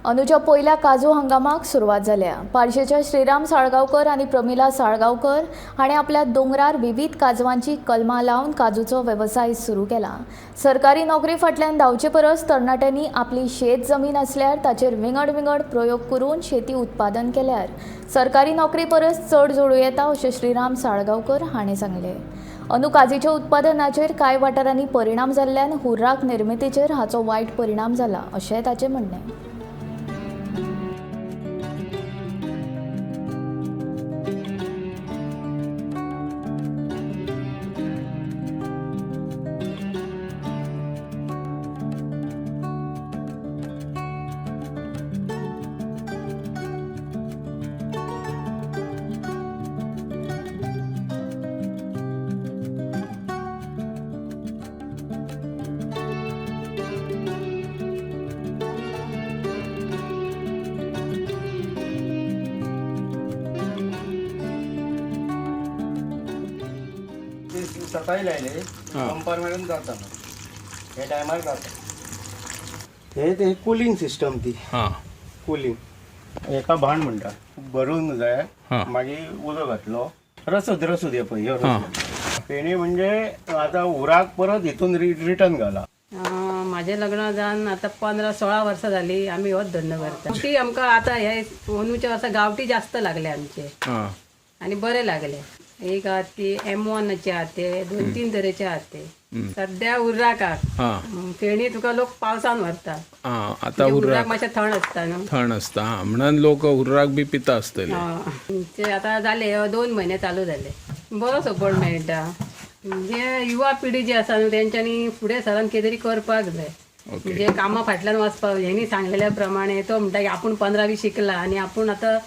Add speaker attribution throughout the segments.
Speaker 1: अनुच्या पयल्या काजू हंगामाक सुरवात जाल्या. पार्शेच्या श्रीराम साळगांवकर आनी प्रमिला साळगांवकर हाणें आपल्या दोंगरार विविध काजवांची कलमां लावन काजूचो वेवसाय सुरू केला. सरकारी नोकरी फाटल्यान धांवचे परस तरणाट्यांनी आपली शेत जमीन आसल्यार ताचेर विंगड विंगड प्रयोग करून शेती उत्पादन केल्यार सरकारी नोकरी परस चड जोडूं येता अशें श्रीराम साळगांवकर हाणें सांगलें. अंदू काजीच्या उत्पादनाचेर कांय वाठारांनी परिणाम जाल्ल्यान हुर्राक निर्मितीचेर हाचो वायट परिणाम जाला अशें ताचें म्हणणें.
Speaker 2: ते सकाळी लायले पंपार मेरेन जाता, हे टायमार जाता. हे ते कुलींग सिस्टम ती कुलींग हेका भाण म्हणटा. भरून जाय, मागीर उदक घातलो, रसद रसद हे पळय, ह्यो रसद फेणी म्हणजे आतां उराक परत हितून रिटर्न घाला.
Speaker 3: म्हाजें लग्न जावन आतां 15-16 वर्सां जाली, आमी होच धंदो करता. गांवठी आमकां आतां हे अंदूच्या वर्सा गांवठी जास्त लागले आमचे आनी बरे लागले. एक आहा ती M1चे आहा, ते 2-3 तरेचे आहा ते. सद्या उर्राक फेणी तुका लोक पावसान व्हरता.
Speaker 4: आता
Speaker 3: म्हणजे उर्राक
Speaker 4: हुर्राक
Speaker 3: मातशें थंड आसता न्हू.
Speaker 4: थंड आसता, म्हणून लोक हुर्राक बी पिता आसतले.
Speaker 3: ते आतां जाले 2 म्हयने चालू जाले, बरो सपोर्ट मेळटा. म्हणजे युवा पिढी जी आसा न्हू तेंच्यांनी फुडें सरान कितें तरी करपाक जाय. म्हणजे कामा फाटल्यान वचपाक हेणी सांगलेल्या प्रमाणे तो म्हणटा की आपूण 15वी शिकला आनी आपूण आतां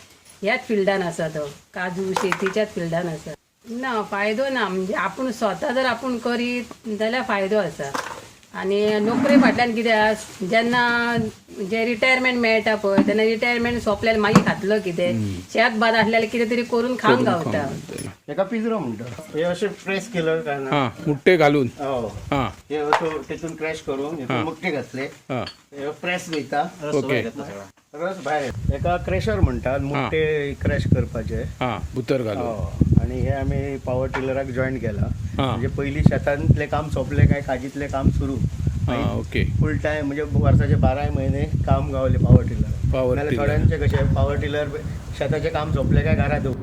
Speaker 3: ह्याच फिल्डान आसा, तो काजू शेतीच्याच फिल्डान आसा. ना फायदो ना, म्हणजे आपूण स्वता जर आपूण करीत जाल्यार फायदो आसा. आनी नोकरे फाटल्यान कितें आसा, जेन्ना जे रिटायरमेंट मेळटा पळय तेन्ना रिटायरमेंट सोंपल्यार मागीर खातलो कितें? शेत बाद आसल्यार कितें तरी करून खावंक गावता.
Speaker 2: हेका पिजरो म्हणटा. हे अशें प्रेस केलं काय ना.
Speaker 4: मुट्टे घालून.
Speaker 2: हो. हे असो तेतून क्रॅश करून हितून मुट्टे घातले, हे प्रेस वयता, रस भायर. हेका क्रेशर म्हणटात, मुट्टे क्रॅश करपाचे.
Speaker 4: भितर घालून.
Speaker 2: हो. आणि हे आमी पावर टिलराक जॉईन केला. म्हणजे पयली शेतांतलें काम सोंपलें काय काजीतलें काम सुरू. फुल टायम, म्हणजे वर्साचे 12 म्हयने काम गावले पावर टिलर.
Speaker 4: Power
Speaker 2: नाल्यार
Speaker 4: tiller.
Speaker 2: थोड्यांचे कशें पावर टिलर शेताचें काम सोंपलें काय घरा दवर.